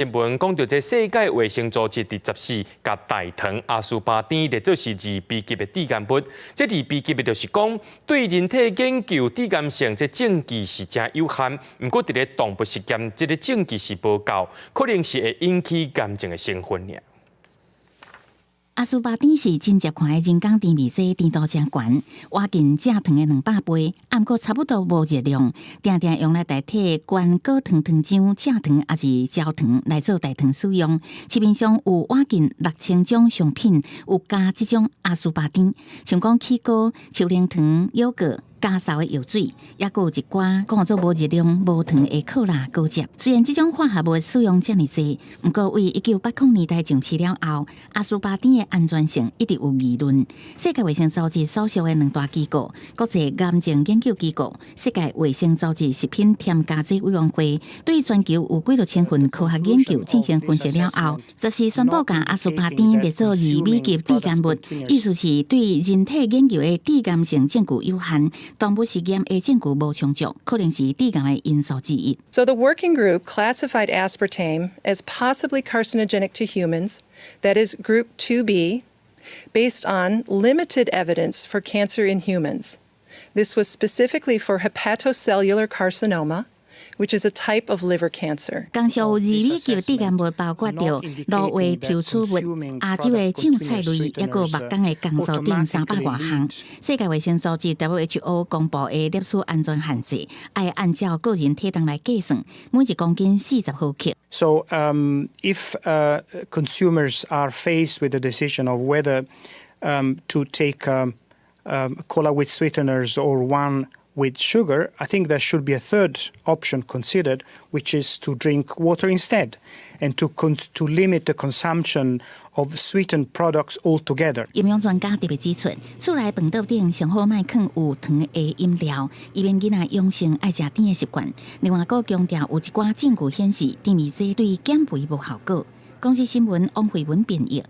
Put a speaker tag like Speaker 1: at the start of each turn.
Speaker 1: 新聞講著這世界衛生組織佇十四共代糖阿斯巴甜列做是二 B 級的致癌物。這二 B 級的就是講，對人體研究致癌性這證據是誠有限，毋過佇咧動物實驗這个證據是無夠，可能是會引起癌症的成分爾。
Speaker 2: 阿斯巴甜是真濟款的人工甜味劑，甜度誠懸，倚近蔗糖的200倍，毋過差不多無熱量，定定用來代替懸果糖糖漿、蔗糖抑是焦糖來做代糖使用。市面上有倚近6000種商品有加這種阿斯巴甜，像講起糕、秋奶糖、優格、加澀的藥水，抑閣有一寡講做無熱量、無糖的可樂果汁。雖然這種化合物使用遮爾濟，毋過對1980年代上市了後，阿斯巴甜的安全性一直有疑論。世界衛生組織所屬的兩大機構，國際癌症研究機構、世界衛生組織食品添加劑委員會，對全球有幾若千份科學研究進行分析了後，十四宣布共阿斯巴甜列做二 B 級致癌物，意思是對人體研究的致癌性證據有限。動物實驗的證據無充足，可能是致癌的因素之一。
Speaker 3: So the working group classified aspartame as possibly carcinogenic to humans, that is group 2B, based on limited evidence for cancer in humans. This was specifically for hepatocellular carcinoma, which is a type of liver cancer.
Speaker 2: 共屬二 B 級致癌物包括著蘆葦抽取物、亞洲的醬菜類，抑閣木工的工作等300外項。世界衛生組織 WHO 公布的攝取安全限制，愛按照個人體重來計算，每一公斤40毫克。
Speaker 4: So, if consumers are faced with the decision of whether to take cola with sweeteners or one with sugar, I think there should be a third option considered, which is to drink water instead and to limit the consumption of sweetened products altogether.
Speaker 2: 營養專家特別指出，厝內飯桌頂上好莫囥有糖的飲料，以免囡仔養成愛食甜的習慣。另外，閣強調有一寡證據顯示甜味劑對減肥無效果。公視新聞王慧文編譯。